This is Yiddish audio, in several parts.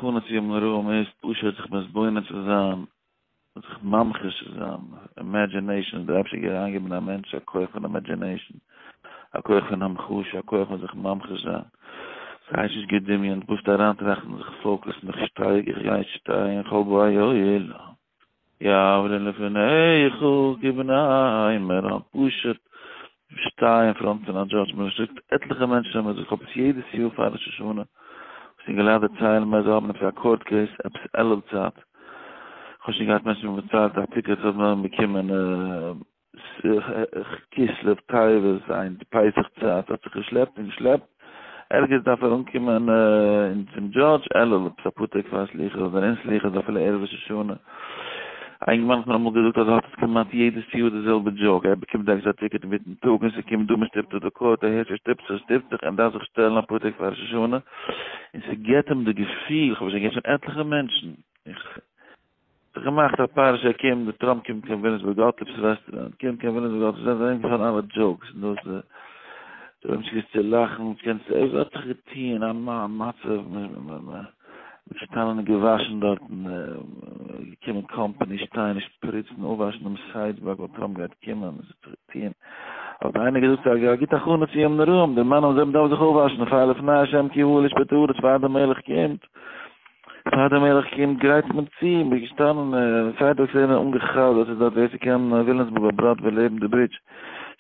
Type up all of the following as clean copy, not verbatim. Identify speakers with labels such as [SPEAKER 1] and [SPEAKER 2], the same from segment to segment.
[SPEAKER 1] הכנה צו ימים נוראים איז פשוט זיך מתבונן צו זיין, זיך ממחיש צו זיין, imagination, דער אייבערשטער האט אריינגעגעבן אין א מענטש א כח פון imagination, א כח פון המחשה, א כח פון זיך ממחיש זיין, ס'הייסט נישט געדמיונ'ט, פשוט אריינטראכטן, זיך focus ן, איך שטייג, איך גיי שטיין, כל באי עולם יעברו לפניך כבני מרון, פשוט שטיי אין front פון א judge, מען זאגט עטליכע מענטשן האבן מיר געזאגט, כ'האב עס יעדעס יאר פאר ראש השנה, וואס אינגעלייט דערציילן מיר אז זיי האבן עפעס א court case, עפעס אלול צייט, כ'האב שוין געהאט מענטשן וואס האבן באצאלט א ticket האט מען באקומען כסלו, טבת, איין פסח צייט האט זיך געשלעפט און געשלעפט, ערגעץ דארף ער אנקומען אין צום judge, אלול עפעס אפאר טעג פאר סליחות אדער אין סליחות אפילו ערב ראש השנה. א אינגערמאן האט מיר אמאל געזאגט אז ער האט עס כמעט יעדעס יאר די זעלבע joke, ער באקומט ערגעץ א ticket אינמיטן טאג און ס'קומט דא מ'שטופט אויף די court אהער ס'שטופט זיך שטופט זיך ער דארף זיך שטעלן אפאר טעג פאר ראש השנה און ס'געט אים די געפיל, כ'האב עס שוין געהערט פון עטליכע מענטשן, איך. זיך געמאכט א פרשה ער קומט די טראמפ קומט קיין וויליאמסבורג גאטליב'ס רעסטוראנט קומט קיין וויליאמסבורג גאטליב'ס רעסטוראנט זענען געפארן אלע jokes און דאס די די האבן נישט געוואוסט צו לאכן קענסט עס האט זיך געטוהן א מצב געשטאנען און געוואשן דארטן געקומען קאמפאני שטיין און שפריצן אפוואשן דעם sidewalk ווייל טראמפ גייט קומען עס האט זיך געטוהן האט איינער געזאגט א גוטע הכנה צו יום נוראים דער מאן און זיי דארף זיך אפוואשן פאר לפני השם כי הוא לשפט הארץ פאר דער מלך קומט. פאר דער מלך קומט גרייט מען צו, מ'איז געשטאנען sidewalks זענען אנגעכאפט, דאס איז דארט ווער ס'קען וויליאמסבורג ביי בראדוועי לעבן די bridge,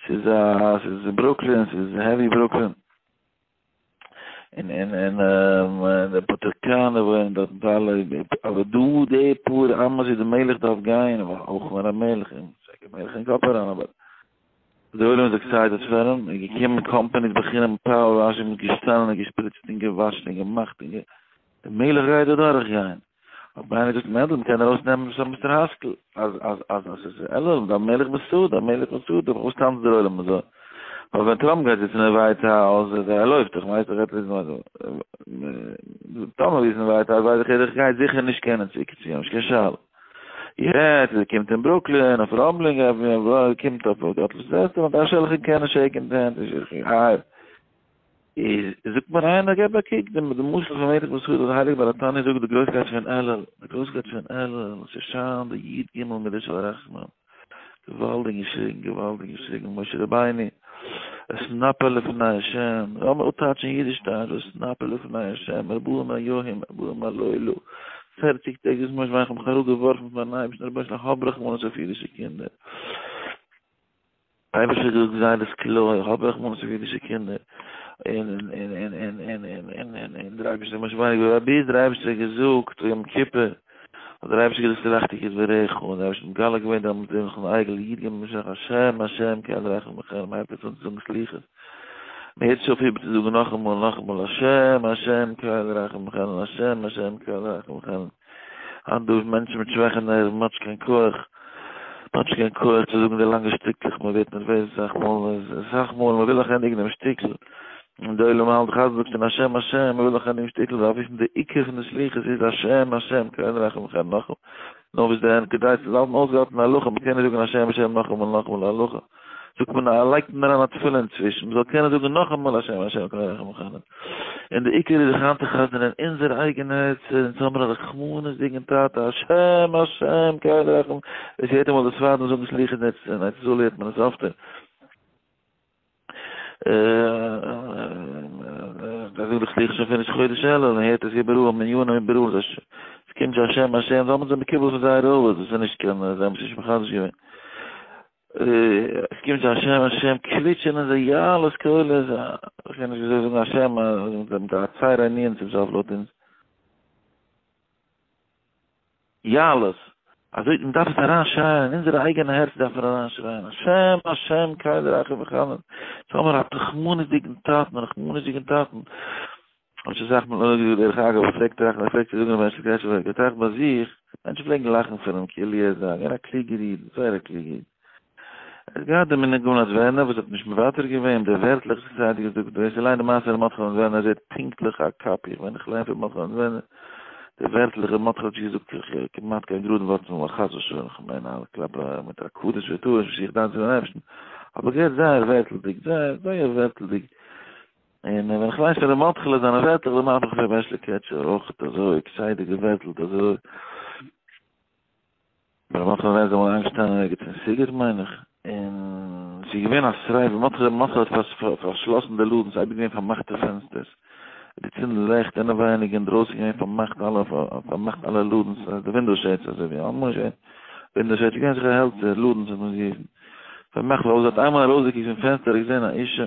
[SPEAKER 1] ס'איז א ס'איז ברוקלין ס'איז heavy ברוקלין, און און און די פארטאריקאנער וואוינען דארט מיט אלע, אבער דא די פאר אמות ווי די מלך דארף גיין, אויך נאר א מלך, און מלך אין קאפ אריין אבער. די עולם איז excited פאר אים, איז געקומען companies בחינם power washing מ'איז געשטאנען און געשפריצט און געוואשן און געמאכט און גע. די מלך גייט דא דורך גיין. האט מיר איינער געזאגט מענדל מ'קען ארויס נעמען פון מיסטער השכל אז אז אז אז עס איז אלול די מלך בשדה המלך בשדה פארוואס טאנצט דער עולם אזוי? ווייל ווען טראמפ גייט זיצן אין ווייט האוז ער לויפט איך ווייס איך רעדט טאמער זיצן אין ווייט האוז ווייס איך איך גיי זיכער נישט קענען צוריקציען נישט קיין שאלה. יעצט ער קומט אין ברוקלין אויף ראמבלינג עוועניו ער קומט אויף גאטליב'ס רעסטוראנט אפשר וועל איך אים קענען shake ן די הענט איז זאגט מיר איינער געב א קוק די משל פון מלך בשדה דער הייליגער בעל התניא זאגט די גרויסקייט פון אלול די גרויסקייט פון אלול ס'שיינט די י ג מידות של רחמים געוואלדיג געשריגן געוואלדיג געשריגן משה רבינו אתנפל לפני השם לאמיר אפטייטשן אידיש טייטש אתנפל לפני השם ארבעים היום ארבעים הלילה פערציג טעג איז משה רבינו איך האב מיך אראפגעווארפן פארן אייבערשטן רבונו של עולם האב רחמנות אויף אידישע קינדער. אייבערשטער געזאגט גזירת כליה, האב רחמנות אויף אידישע קינדער, און און און און און און און און און דער אייבערשטער משה רבינו געווען ביז דער אייבערשטער האט געזאגט יום כיפור, האט דער אייבערשטער געזאגט סלחתי כדבריך, און דער אייבערשטער האט מגלה געווען דעם זבחן עגל י ג משח השם השם קל רחום וחנון, מען הייבט יעצט אן צו זאגן סליחות, מען הערט נישט אויף איבער צו זאגן נאכאמאל און נאכאמאל השם השם קל רחום וחנון השם השם קל רחום וחנון. היינט דא מענטשן מיט שוואכע נערוון, מ'האט נישט קיין כח, מ'האט נישט קיין כח צו זאגן די לאנגע שטיקלעך, מ'ווערט נערוועז אסאך מאל, אסאך מאל, מ'וויל נאך ענדיגן דעם שטיקל, און די עולם האלט חזן זאגט שוין השם השם, מ'וויל נאך ענדיגן שטיקל, דארף וויסן די עיקר פון די סליחות איז השם השם, קל רחום וחנון נאכאמאל, נאר וואס דען, כדי צו האלטן אויסגעהאלטן הלכה, מ'קען נישט זאגן השם השם נאכאמאל נאכאמאל להלכה. זאגט מען א לייגט מען אריין א תפילה אינצווישן, מ'זאל קענען זאגן נאכאמאל השם השם קל רחום וחנון. און די עיקר איז זיך איינצוחזר'ן אין אונזער אייגענע הערצער, אונז האמיר א רחמנות'דיגן טאטע, השם השם קל רחום, ווער ס'הערט אמאל די ספרדים זאגן סליחות אין ארץ ישראל הערט מען עס אפטער. זיי זאגן דאך סליחות שוין פון ראש חודש אלול, און הערט עס איבעראל, מניינים איבעראל, עס קומט שוין השם השם, זיי האבן עס מקובל פון זייערע אבות, דאס איז נישט קיין, זיי האבן עס נישט מחדש געווען. עס קומט צו השם השם קוויטשען און זיי יעלות קולות, איך קען נישט וויאזוי זאגן השם מיט א צער ענין צום סוף לויט אונז. יעלות, אזוי מען דארף עס אריין שרייען אין אונזערע אייגענע הערצער דארף מען אריין שרייען השם השם קל רחום וחנון, אונז האבן א רחמנות'דיגן טאטן, רחמנות'דיגן טאטן, האב שוין אסאך מאל געזאגט דרך אגב ער פלעגט טראכטן ער פלעגט צו זאגן רבי הערשל קרעטשניפער ער האט געטראכט ביי זיך, מענטשן פלעגן לאכן פון אים כאילו ער איז א געווען א קלוגער איד, זייער א קלוגער איד. ער האט געהאט די מנהג גאון נאדווערנער וואס האט נישט מוותר געווען, די ווערטלעך וואס כסדר געזאגט, ווער ס'ליינט די מעשה ר' מרדכי נאדווערנער זעט פונקטליך א copy, ווען איך ליין פון מרדכי נאדווערנער די ווערטלעך ר' מרדכי האט נישט געזאגט כמעט קיין גראדן ווארט צום חס ושלום, כ'מיין א קלאפ מיט א קדוש וטהור וואס איך דאנק צום אייבערשטן, אבער גערעדט זייער ווערטלדיג, זייער זייער ווערטלדיג. און ווען איך ווייס פון ר' מרדכי'לע זיינע ווערטלעך דערמאן איך מיך פון ר' הערשלע קעטשער אויך אזוי כסדר געווערטלט אזוי. ר' מרדכי'לע איז אמאל איינגעשטאנען ערגעץ אין סיגוט מיין איך, און ס'איז געווען א שריפה, ר' מרדכי'לע האט פארשלאסן די לאדן, ס'איז אייביג געווען פארמאכטע פענסטערס, געצינדן לעכט אינעווייניג אינדרויסן געווען פארמאכט אלע פארמאכט אלע לאדנס די window shades אזוי ווי אמאל שוין window shades געווען זיכער העלצער לאדנס האט מען גערופן פארמאכט ווייל זי האט איינמאל ארויסגעקוקט פון פענסטער האט געזען א אישה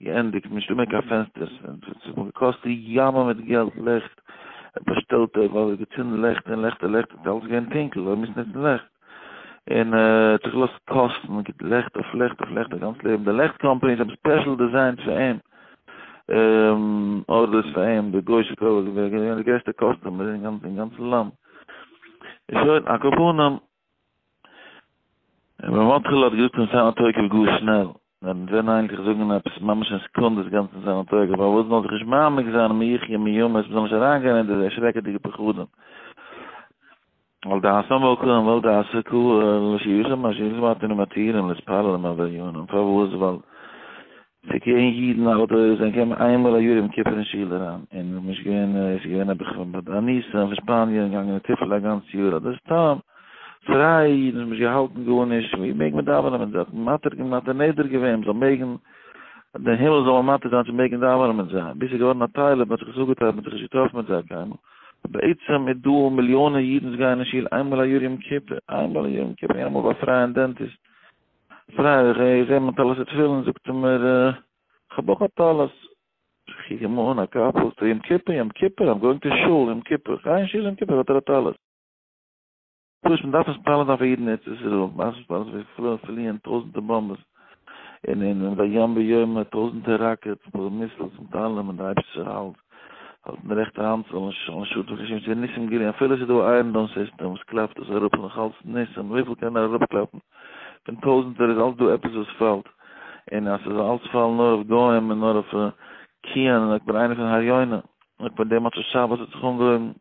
[SPEAKER 1] געענדיגט נישטא מער קיין פענסטערס ס'האט מיר געקאסט ימים מיט געלט לעכט באשטעלט ווייל געצינדן לעכט און לעכט און לעכט איז אלעס געווען טונקל ווייל מ'מוז נוצן לעכט. און האט זיך געלאזט קאסטן, גיט לעכט אויף לעכט אויף לעכט א גאנץ לעבן, די לעכט companies האבן special designs פאר אים, orders פאר אים, די גוישע קאלער איז געווען די גרעסטע customer אין גאנצן לאנד, און שוין, על כל פנים, ר' מרדכי'לע האט געזאגט ונתנה תוקף גאר שנעל, ווען ווען איינגליך זאגן עפעס ממש אין סעקונדעס גאנץ ונתנה תוקף, פארוואס זאל זיך נישט מעמיק זיין מי יחיה מי ימות, מ'זאל נישט אריינגיין אין די שרעקעדיגע פחדים. על דעת המקום ועל דעת הקהל שישא מה שישמעתנו מתירים להתפלל עם עבריינים, פארוואס? ווייל ס'געווען אידן אלע דורות זענען געקומען איינמאל א יאר יום כיפור אין שול אריין, און מ'איז געווען עס איז געווען נעבעך ביי די אנוסים פון שפאניע און געגאנגען אין תיפלה א גאנץ יאר, אדער סתם פרייע אידן וואס נישט געהאלטן גארנישט, ווי מעג מען דאווענען מיט זיי? האט מען מתיר מתיר נדר געווען מ'זאל מעגן, די הימל זאל מען מתיר זיין צו מעגן דאווענען מיט זיי, ביז ס'איז געווארן א טייל האט מען זיך עס אפגעטיילט מ'האט זיך נישט געטראפן מיט זיי קיינמאל. בעצם איז דא מיליאנען אידן וואס גייען אין שול איינמאל א יאר יום כיפור, איינמאל א יאר יום כיפור, איינמאל ביי פרייען dentist, פריי איך זעה מיין טלית ותפילין, זאגט ער מיר איך האב אויך א טלית, איך קוק אים אן א קאפל, זאגט ער יום כיפור יום כיפור, I'm going to shul יום כיפור, איך גיי אין שול יום כיפור האט ער א טלית. פשוט מען דארף מתפלל זיין פאר אידן אין ארץ ישראל, מען דארף מתפלל זיין פאר פליען טויזענטער באמבעס, און און בים ביום טויזענטער rockets, missiles מיט אלעם, און די אייבערשטער האלט האלט אין די רעכטע האנט זאל נישט זאל נישט שאטן קיין שום ניסים גלויים, אפילו עס איז דא א Iron Dome system וואס קלאפט עס אראפ איז נאך אלץ ניסים, וויפיל קען ער אראפקלאפן? פון טויזענטער איז אלץ דא עפעס וואס פאלט, און אז ס'זאל אלץ פאלן נאר אויף גוים און נאר אויף קיען, און אויף איינער פון הר יונה, און פון דעם מוצאי שבת האט זיך אנגעהויבן.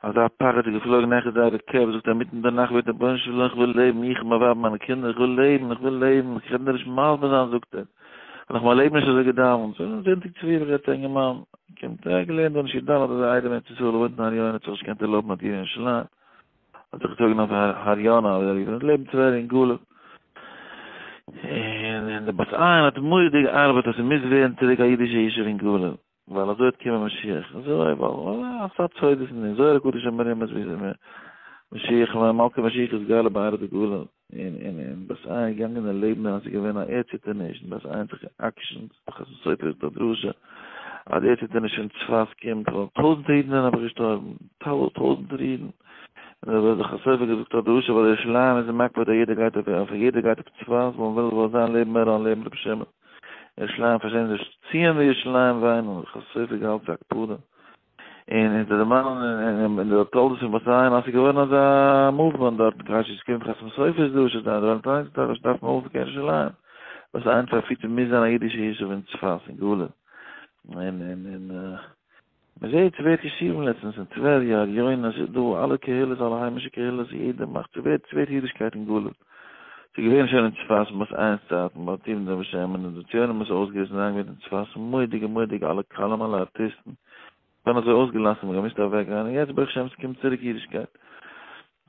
[SPEAKER 1] אזא פחד איז געפלויגן העכער זייערע קעפ, זאגט ער אינמיטן די נאכט בעט רבונו של עולם איך וויל לעבן, איך, מיין ווייב, מיינע קינדער, איך וויל לעבן, איך וויל לעבן, איך קען דיר נישט מסביר זיין זאגט ער, איך האב נאך מיין לעבן נישט אזוי געדאווענט, ס'איז זונטאג צופרי האב איך געהאט א אינגערמאן, קומט ער, געלערנט דא אין שיעור ד', אזוי איידעם אין ארץ ישראל, וואוינט אין הר יונה, האט זיך נישט געקענט ערלויבן א דירה אין ירושלים, האט זיך געצויגן אויף הר יונה, אבער ער האט לעבן טבריה אין גליל, און די בת עין האט מורא'דיג געארבעט אז ס'מוז ווערן צוריק א אידישע ישוב אין גליל. ווייל אזוי וועט קומען משיח, אזוי ווייל אסאך סודות אין זוהר הקדוש איז מרומז ווי אזוי משיח מלכה משיח איז גאלה בארץ הגולה, און און און בת עין איז געגאנגען אין לעבן און עס איז געווען א ערדציטערניש און בת עין האט זיך גע'עקשנ'ט, דער חתם סופר זאגט א דרשה אז די ערדציטערניש פון צפת קומט ווייל טויזענטער אידן זענען אבער געשטארבן, טויזענטער אידן, און דער חתם סופר געזאגט א דרשה ווייל ירושלים איז מקפיד אז יעדער גייט אויף יעדער גייט אויף צפת ווייל מען וויל זיין לעבן מירון לעבן רבי שמעון. ירושלים פארשעמט זיך ציון וירושלים וויינען, איך האב סופר געהאלטן א הקפדה, און און די דערמאנען אין די תולדות פון בת עין אז ס'איז געווארן אזא movement דארט, כאטש עס קומט חתם סופר'ס דרשה זיין דער וועלט דארף דארף מען אויפקערן ירושלים, בת עין פארפירט מוז זיין א אידישע ישוב אין צפת אין גליל, און און און. מען זעט ס'ווערט ישובים לעצטנס אין טבריה, הר יונה, ס'איז דא אלע קהילות, אלע היימישע קהילות, יעדער מאכט, ס'ווערט, ס'ווערט אידישקייט אין גלות. ס'איז געווען שוין אין צפת אין בת עין'ס צייטן, ביי טיב נבי שמן, און די ציונים האבן עס אויסגעריסן און אריינגעברענגט אין צפת, מורא'דיגע מורא'דיגע אלע קלים אלע ארטיסטן, געווארן אזוי אויסגעלאסן, מ'האט געמוזט אוועקגיין, און יעצט ברוך השם ס'קומט צוריק אידישקייט.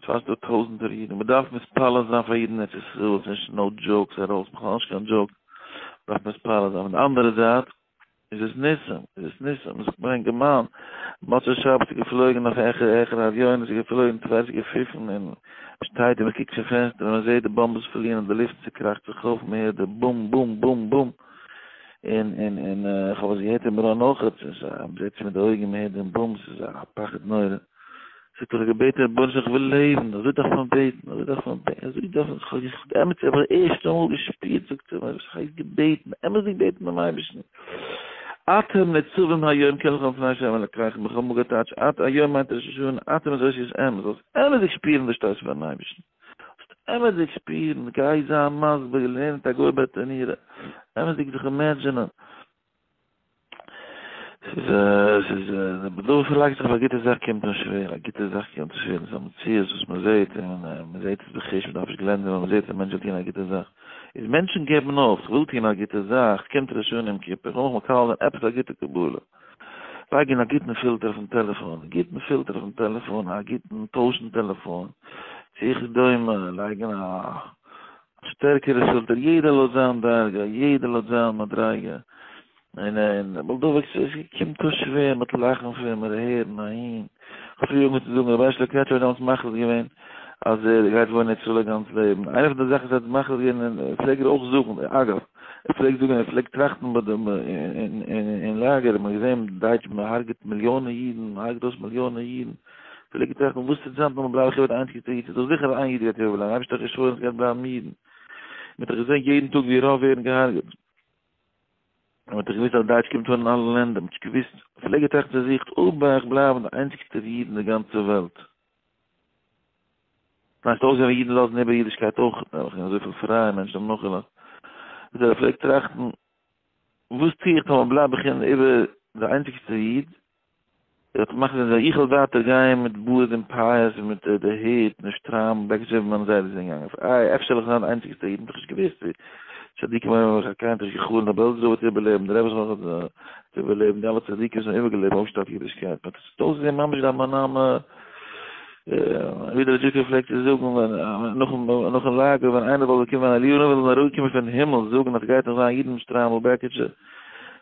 [SPEAKER 1] צפת איז דא טויזענטער אידן, מ'דארף מתפלל זיין פאר אידן אין ארץ ישראל, ס'איז נישט no jokes ארויס, בכלל נישט קיין joke, מ'דארף מתפלל זיין. פון די אנדערע זייט, איז עס ניסים, איז עס ניסים, זאגט מיר א אינגערמאן, מוצאי שבת איז געפלויגן אויף העכער העכער הר יונה, איז געפלויגן טבריה איז געפיפן, און מ'שטייט און מ'קוקט פון פענסטער און מ'זעט די באמבעס פליען אין די לופט, ס'קראכט זיך אויף, מ'הערט די בום בום בום בום, און און און איך האב עס געהערט אין מירון אויכעט, ס'איז א, מ'זעט עס מיט די אויגן, מ'הערט דעם בום, ס'איז א פחד נורא. זאגט ער, איך האב געבעטן רבונו של עולם איך וויל לעבן, אזוי דארף מען בעטן, אזוי דארף מען בעטן, אזוי דארף מען, איך האב באמת איך האב די ערשטע מאל געשפירט, זאגט ער מיר, וואס הייסט געבעטן, אמת'דיג בעטן דעם אייבערשטן, אתם נצבים היום כולכם לפני ה' אלקיכם, איך האב אמאל געטייטשט, את היום מיינט ראש השנה, אתם איז אותיות אמת, זאלסט אמת'דיג שפירן דו שטייסט פארן אייבערשטן, זאלסט אמת'דיג שפירן, גיי זיי מסביר, לערן א גוי ברטנורא, אמת'דיג זיך imagine ען. ס'איז ס'איז דא פארלייגט זיך אויף א גוטע זאך קומט אן שווער, א גוטע זאך קומט אן שווער, דאס איז א מציאות וואס מען זעט און מען זעט עס בחוש, מען דארף נישט גלענצן ווען מען זעט א מענטש זאל טון א גוטע זאך. איז מענטשן געבן אויף, כ'וויל טון א גוטע זאך, ס'קומט ראש השנה יום כיפור, כ'וויל מיך מקבל זיין עפעס א גוטע קבלה, לייגן א גוטן פילטער אויפן טעלעפאן, א גוטן פילטער אויפן טעלעפאן, א גוטן טוישן טעלעפאן, צו וכדומה, לייגן א שטערקערע פילטער, יעדער לויט זיין דרגה, יעדער לויט זיין מדריגה, און און בעל דבר ס'קומט אן שווער מ'וועט לאכן פון מיר הערן אהין, כ'האב פריער אנגעהויבן צו זאגן רבי הערשלע קרעטשמער האט דעמאלטס מחליט געווען אז ער גייט וואוינען אין ארץ ישראל א גאנץ לעבן, איינע פון די זאכן וואס ער האט מחליט געווען און פלעג ער אויך זאגן, אגב, ער פלעגט זאגן ער פלעגט טראכטן ביי דעם אין לאגער האט מען געזען דייטש מען הרג'ט מיליאנען אידן, מען הרג'ט אויס מיליאנען אידן, פלעג ער טראכטן וואס וועט זיין טאמער בלייב איך איבער די איינציגסטע איד, ס'איז דאך זיכער אז איין איד גייט איבערבלייבן, אייבערשטער האט געשוואוירן ס'גייט בלייבן אידן, מען האט דאך געזען יעדן טאג ווי רוב ווערן געהרג'עט. מען האט דאך געוואוסט אז דייטש קומט אן אין אלע לענדער, מען האט נישט געוואוסט, פלעג ער טראכטן צו זיך, אויב איך בלייב די איינציגסטער איד אין די גאנצע וועלט, ניין, ס'האט אויסגעזען ווי אידן לאזן איבער אידישקייט אויך, נעבעך, און אזויפיל פרייע מענטשן האבן נאכגעלאזט, איז ער פלעגט טראכטן, וואס טו איך טאמער בלייב איך איבער די איינציגסטער איד, ער האט געמאכט אז איך וועל ווייטער גיין מיט בארד און פאות און מיט די הוט און די שטריימל בעקעטשע ווי מיינע זיידעס זענען געגאנגען. איי אפשר וועל איך זיין די איינציגסטע איד, מ'האט דאך נישט געוואוסט ווי צדיקים האבן זיך קיינער האט נישט גע'חלומ'ט אז בעלזער רב וועט איבערלעבן, דער רבי זאל וועט איבערלעבן, די אלע צדיקים וואס האבן איבערגעלעבט אויפשטאט אידישקייט, מען האט עס אויסגעזען ממש ווי א מנמה, ווי דער דזשיקער פלעגט צו זאגן ווען נאכן נאכן לאגער ווען איינער וואלט געקומען ווען אליהו הנביא וואלט אראפגעקומען פון הימל זאגן אז ס'גייט נאך זיין אידן מיט שטריימל בעקעטשע,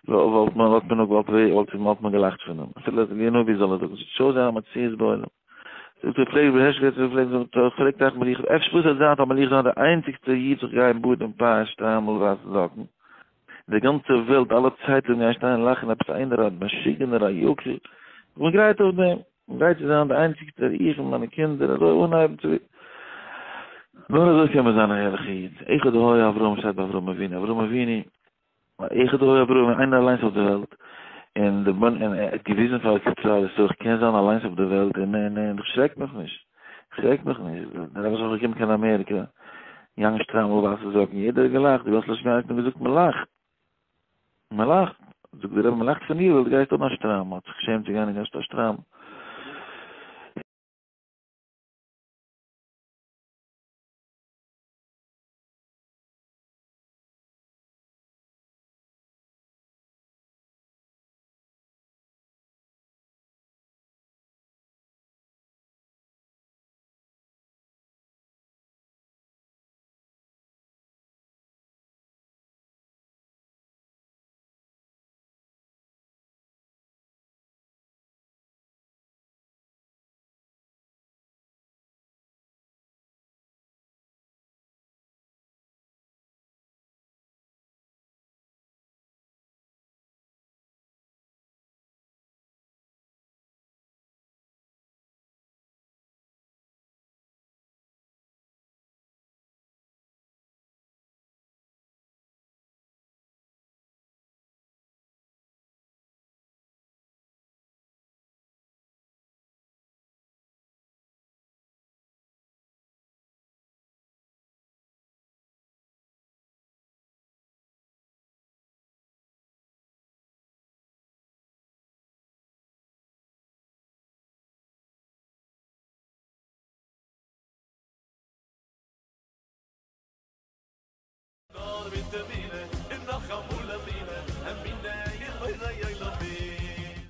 [SPEAKER 1] וואלט מען וואלט מען וואלט וואלט וואלט מען געלאכט פון אים, אפילו אליהו הנביא זאל עס זאגן, ס'איז שוין זיין א מציאות בעולם. זאגט ער פלעגט רבי הערשל געצל פלעגט זאגן, פלעגט טראכטן ביי זיך, אפשר וואס וועט זיין טאמער איך זיין דער איינציגסטער איד זיך גיין בארד און פאות שטריימל ווייסע זאקן, די גאנצע וועלט אלע צייטונגען גייען שטיין און לאכן עפעס איינער א משוגענער א יוקל, איך בין גרייט אויף דעם, איך בין גרייט צו זיין די איינציגסטער איך און מיינע קינדער אזוי אנהייבן צו נאר אזוי קען מען זיין א ערליכע איד, אחד היה אברהם שטייט ביי אברהם אבינו, אברהם אבינו אחד היה אברהם איינער אליינס אויף די וועלט, און די בנ און ער האט געוויזן פאר כלל ישראל איך קען זיין אליינס אויף די וועלט און און און איך שרעק מיך נישט, איך שרעק מיך נישט, דער רבי איז אויך געקומען קיין אמעריקע, געגאנגען שטריימל ווייסע זאקן, יעדער האט געלאכט, די גאנצע לשון האט געזאגט מען לאכט, מען לאכט, זאגט דער רבי מען לאכט פון דיר ווייל דו גייסט אן א שטריימל, האט זיך געשעמט צו גיין אין א שטריימל.
[SPEAKER 2] נאר מיט דעם.